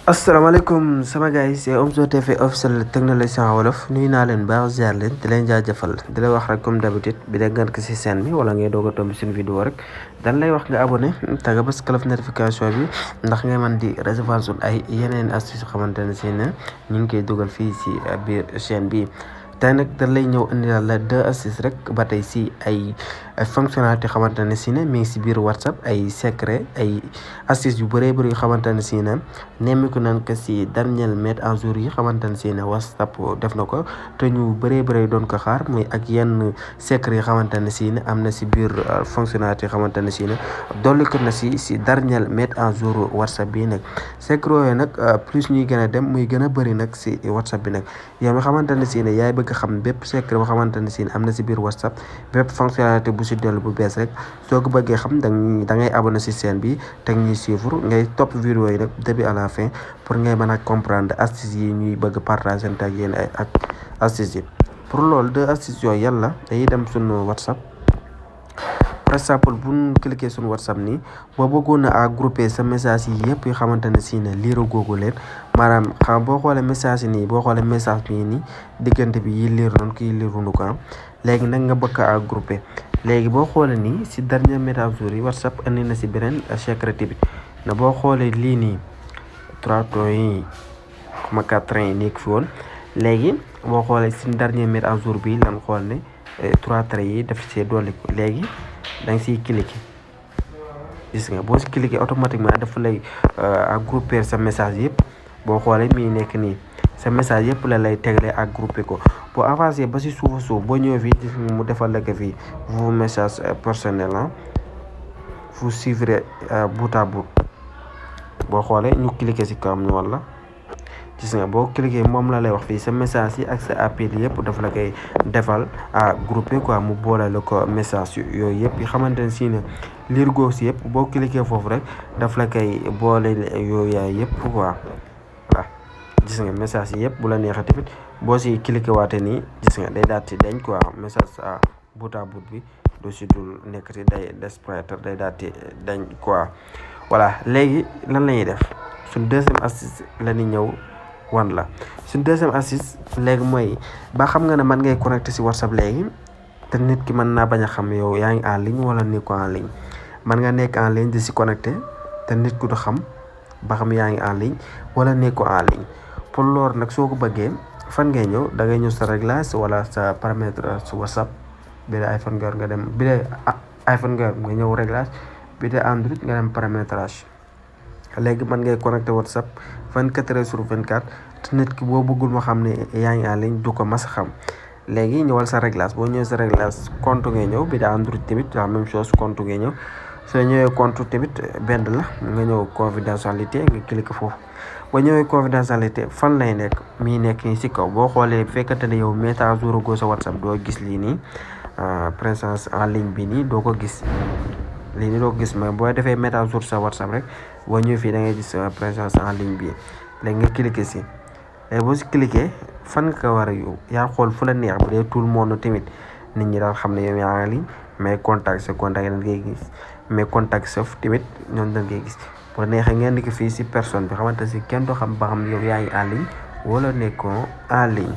asalaamaaleykum sama gars yi c'est Omzo TV officiel technologie en wolof nuyu naa leen baax ziar leen di leen jaajëfal di la wax rek comme d'habitude bi da ngeen ko si chaîne bi wala ngay doog a tomb suñu vidéo rek dan lay wax nga abonné te nga bës cloche notification bi ndax ngay mën di recevoir suñ ay yeneen astuce xamante ne si ne ñu ngi koy dugal fii si biir chaîne bi tey nag dañ lay ñëw indi la deux astuces rek ba tey si ay fonctionnalité xamante ne si ne mi ngi si biir WhatsApp ay secret ay astuces yu bëree bëri yu xamante ne si ne nemmiku nañ ko si dernier mettre à jour yi xamante ne si ne WhatsApp def na ko te ñu bëree bëri doon ko xaar muy ak yenn secret yi xamante ne si ne am na si biir fonctionnalité yi xamante ne si ne dolli ko na si dernier mettre à jour WhatsApp bi nag secret yooyu nag plus ñuy gën a dem muy gën a bëri nag si WhatsApp bi nag yow mi xamante ne si ne yaay bëgg xam bépp secret boo xamante ne si ne am na si biir WhatsApp bépp fonctionnalité bu si dellu bu bees rek soo ko bëggee xam da ngay abonné si chaîne bi te ñuy suivre ngay topp vidéo yi nag début à la fin pour ngay mën a comprendre astuces yi ñuy bëgg partager ak yéen ay ak astuces yi pour loolu deux astuces yooyu yàlla dañuy dem suñu WhatsApp par exemple bu ñu cliquer suñu WhatsApp nii boo bëggoon a grouper sa message yi yëpp yoo xamante ne si ne liira googu leen maanaam xam boo xoolee message yi nii boo xoolee message bi nii diggante bi yi liir noonu kii liirunu ko léegi nag nga bëgg a grouper léegi boo xoolee nii si dernier mise à jour yi WhatsApp andi na si beneen secret bi na boo xoolee lii nii 3 points yi comme 4 yi nekk fi woon léegi boo xoolee si dernier mise à jour bi lan xool ne 3 traits yi daf see dolli ko léegi da nga siy cliquer gis nga boo si cliquer automatiquement dafa lay grouper sa message yëpp boo xoolee mi nekk nii sa message yëpp la lay tegle ak grouper ko boo avancé ba si suuf suuf boo ñëwee fii gis nga mu defal la ko fii vos messages personnels vous suivrez bout à bout boo xoolee ñu cliquer si kawam ñu walla gis nga boo cliquer moom la lay wax fii sa message yi ak sa appel yëpp dafa la koy defal grouper quoi mu boole la ko message yooyu yëpp yi xamante ne si ne liir googu si yëpp boo cliquer foofu rek daf la koy boole yooyu yaay yëpp quoi voilà gis nga message yi yëpp bu la neexee tamit boo si cliquer waate nii gis nga day daal di dañ quoi message bout à bout bi doo si dul nekk ci day disparaître day daal di dañ quoi voilà léegi lan la ñuy def suñ deuxième astuce la ñuy ñëw wan la suñ deuxième astuce léegi mooy ba xam nga ne man ngay connecté si WhatsApp léegi te nit ki mën naa bañ a xam yow yaa ngi en ligne wala nekk en ligne man nga nekk en ligne di si connecté te nit ku du xam ba xam yaa ngi en ligne wala nekk en ligne pour loolu nag soo ko bëggee fan ngay ñëw da ngay ñëw sa réglage wala sa paramètre su WhatsApp bi dee iPhone nga dem bi dee iPhone nga ñëw réglage bi dee Android nga dem paramétrage léegi man ngay connecté WhatsApp 24 heures sur 24 te nit ki boo bëggul ma xam ne yaa ngi en ligne du ko mas a xam léegi ñëwal sa réglage boo ñëwee sa réglage compte ngay ñëw bi dee Android tamit la même chose compte ngay ñëw soo ñëwee compte tamit benn la nga ñëw confidentialité nga cliquer foofu boo ñëwee confidentialité fan lay nekk mii nekk nii si kaw boo xoolee bu fekkante ne yow mettre à jour go sa WhatsApp doo gis lii nii présence en ligne bi nii doo ko gis lii nii doo ko gis mais boo defee mettre à jour sa WhatsApp rek boo ñëwee fii da ngay gis présence en ligne bi léegi nga cliquer si léegi boo si cliquer fan nga ko war a yow yaa xool fu la neex bu dee tout le monde tamit nit ñi daal xam ne yow yaa ngi ligne mais contact sa contact dañ koy gis mais contact sauf tamit ñoom dañ koy gis bu neexee ngeen di ko fii si personne bi xamante si kenn doo xam ba xam yow yaa ngi en ligne wala nekkoo en ligne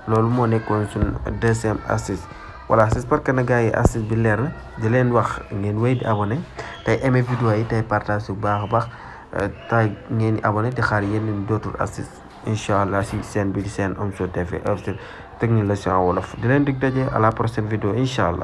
loolu moo nekkoon suñ deuxième astuce voilà j'espère que na gars yi astuce bi leer na di leen wax ngeen wéy di abonné tey aimé vidéo yi tey partage bu baax a baax tey ngeen di abonné di xaar yeneen d'autres astuces incha allah si seen bi di seen Omzo TV technologie en wolof di leen dig daje à la prochaine vidéo incha allah